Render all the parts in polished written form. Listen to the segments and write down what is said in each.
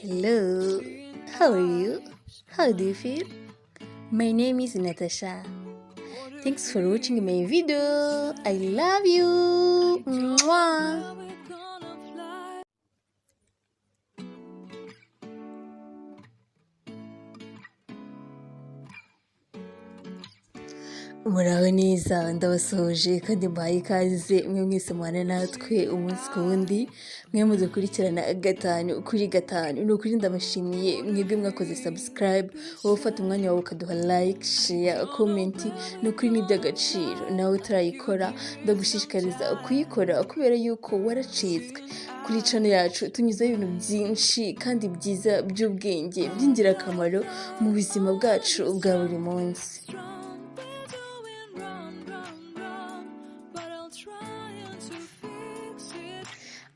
Hello, how are you? How do you feel? My name is Natasha. Thanks for watching my video. I love you. Mwah. Muraho neza, ndabasuhuje kandi mbahaye ikaze mwe mwese mubana natwe umunsi ku wundi, mwe mudukurikirana 5 kuri 5. Ni ukuri ndabashimiye mwebwe mwakoze subscribe, wowe ufata umwanya wawe ukaduha like, share, comment, ni ukuri ni iby'agaciro. Nawe utarayikora ndagushishikariza kuyikora kubera yuko waracitswe. Kuri channel yacu tunyuzaho ibintu byinshi kandi byiza by'ubwenge by'ingirakamaro mu buzima bwacu bwa buri munsi.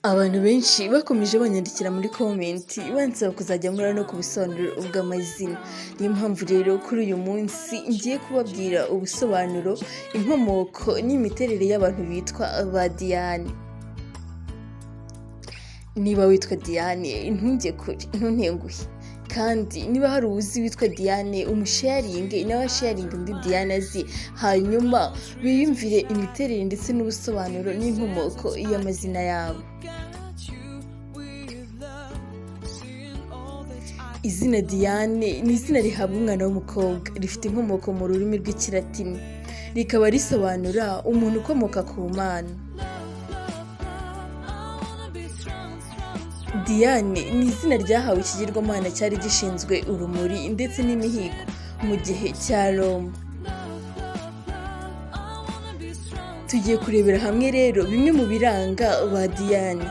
Abantu benshi bakomeje banyandikira muri comment bansaba kuzajya nkora no ku busobanuro bw'amazina. Niyo mpamvu rero kuri uyu munsi ngiye kubabwira ubusobanuro, inkomoko n'imiterere y'abantu bitwa ba Diane. Niba witwa Diane, ntujye kure, ntuntenguhe. Kandi niba hari uwuzi witwa Diane, umusharinge nawe asharinge undi Diane azi, hanyuma biyumvire imiterere ndetse n'ubusobanuro n'inkomoko y'amazina yabo. Izina Diane ni izina rihabwa umwana w'umukobwa, rifite inkomoko mu rurimi rw'Ikilatini, rikaba risobanura umuntu ukomoka ku Mana. Diane ni izina ryahawe ikigirwamana cyari gishinzwe urumuri ndetse n'imihigo mu gihe cya Roma. Tugiye kurebera hamwe rero bimwe mu biranga ba Diane.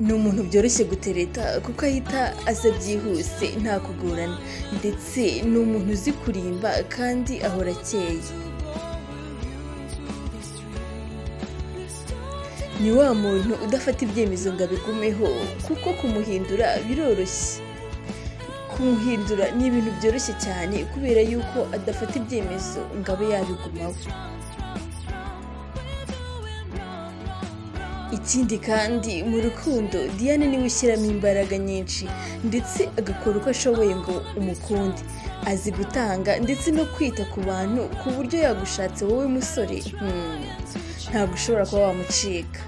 Ni umuntu byoroshye gutereta kuko ahita aza byihuse nta kugorana, ndetse ni umuntu uzi kurimba kandi ahora akeye. Ni wa muntu udafata ibyemezo ngo abigumeho kuko kumuhindura biroroshye. Kumuhindura ni ibintu byoroshye cyane kubera yuko adafata ibyemezo ngo abe yabigumaho. Ikindi kandi mu rukundo Diane niwe ushyiramo imbaraga nyinshi ndetse agakora uko ashoboye ngo umukunde. Azi gutanga ndetse no kwita ku bantu ku buryo yagushatse wowe musore, ntabwo ushobora kuba wamucika.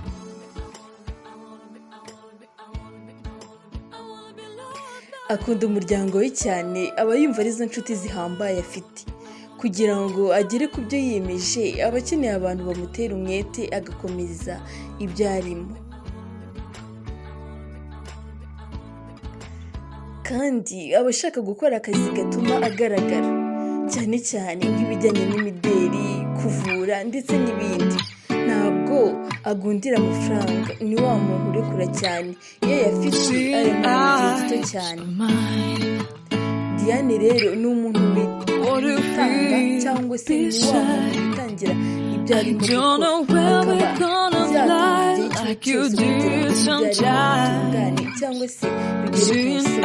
Akunda umuryango we cyane, aba yumva arizo nshuti zihambaye afite. Kugira ngo agere ku byo yiyemeje aba akeneye abantu bamutera umwete agakomeza ibyo arimo. Kandi aba ashaka gukora akazi gatuma agaragara, cyane cyane nk'ibijyanye n'imideri, kuvura ndetse n'ibindi. Ntabwo agundira amafaranga, ni wa muntu urekura cyane, iyo ayafite ayamara mu gihe gito cyane. Diane rero ni umuntu witanga cyangwa se ni wa muntu witangira ibyo arimo gukora, akaba yatanga igihe cye cyose kugira ngo ibyo arimo bitungane cyangwa se bigere ku musozo.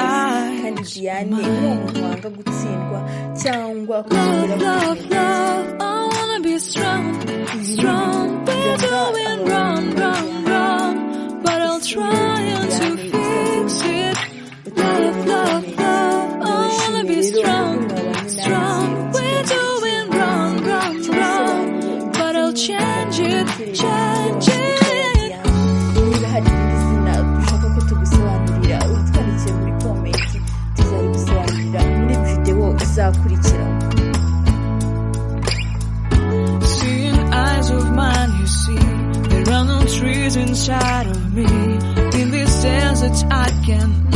Kandi Diane ni wa muntu wanga gutsindwa cyangwa kutagera ku ntego ze. Ibi ni ibintu biranga abantu bitwa Diane. Ese niba witwa Diane usanze utubwire muri comment. Ndabashimiye rero mwebwe mwabanye nanjye mu kiganiro cy'uyu munsi cy'ubusobanuro ndetse n'imiterere y'abantu bitwa ba Diane. Niba hari irindi zina ushaka ko tugusobanurira, uritwandikiye muri comment, tuzarigusobanurira muri videwo izakurikiraho. Seeing eyes of mine, you see, there are no trees inside of me. In this desert, I can look.